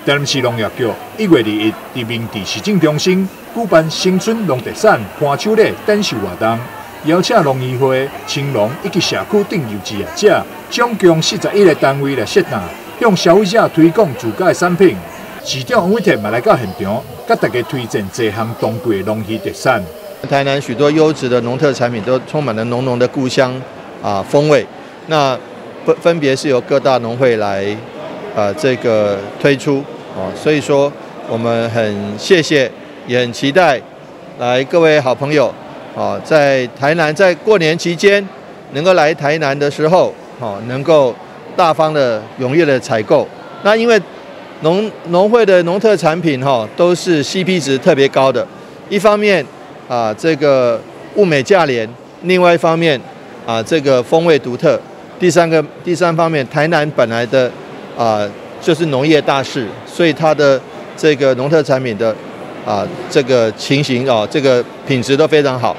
台南市農業局1月21佇明治市政中心舉辦新春農特產伴手禮展售活動，邀請農漁會、青農以及社區頂優質業者，總共41個單位來設檔，向消費者推廣自家的產品。市長黃偉哲嘛來到現場，佮大家推薦這項當季農漁特產。台南許多優質的農特產品都充滿了濃濃的故鄉啊風味，那分別是由各大農會來這個推出。哦，所以說我們很謝謝，也很期待來各位好朋友，哦，在台南在過年期間能夠來台南的時候，哦，能夠大方的踴躍的採購。那因為農會的農特產品哈，都是 CP 值特別高的，一方面啊這個物美價廉，另外一方面啊這個風味獨特，第三方面，台南本來的啊就是農業大市，所以它的這個農特產品的啊這個情形哦，這個品質都非常好。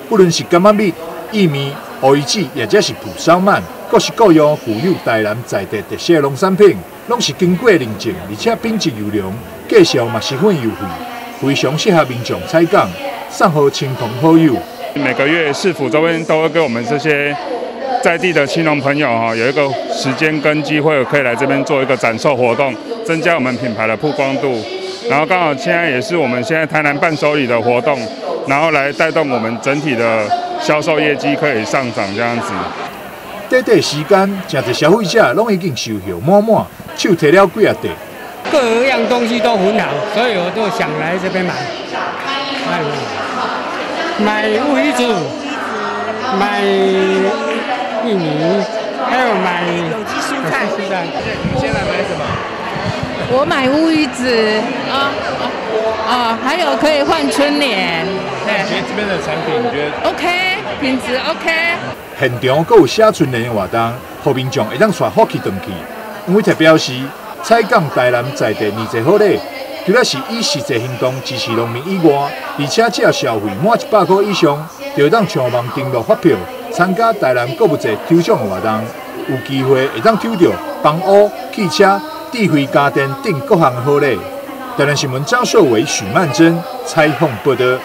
不論是柑仔蜜、薏米、烏魚子，或者是蒲燒鰻，各式各樣具有台南在地特色農產品，攏是經過認證，而且品質優良，價數嘛十分優惠，非常適合民眾採購，送予親朋好友。每個月市府這邊都會給我們這些在地的青農朋友哈，有一個時間跟機會可以來這邊做一個展售活動，增加我們品牌的曝光度。然後剛好現在也是我們現在台南伴手禮的活動，然後來帶動我們整體的銷售業績可以上漲這樣子。短短時間，誠濟消費者攏已經收貨滿滿，手提了幾仔袋。各樣東西都很好，所以我就想來這邊買。買烏魚子，買玉米，還有買有機蔬菜。你先來買什麼？我買烏魚子啊啊，還有可以換春聯。你覺得這邊的產品，你覺得？OK，品質 OK。現場閣有寫春聯的活動，予民眾會當帶福氣轉去。黃偉哲表示，採購台南在地年節好禮，除了是以實際行動支持農民以外，而且只要消費滿100塊以上，就會當上網登錄發票，參加台南購物節抽獎的活動，有機會會當抽著房屋、汽車、智慧家電等各項好禮。台南新聞張碩偉、許曼珍採訪報導。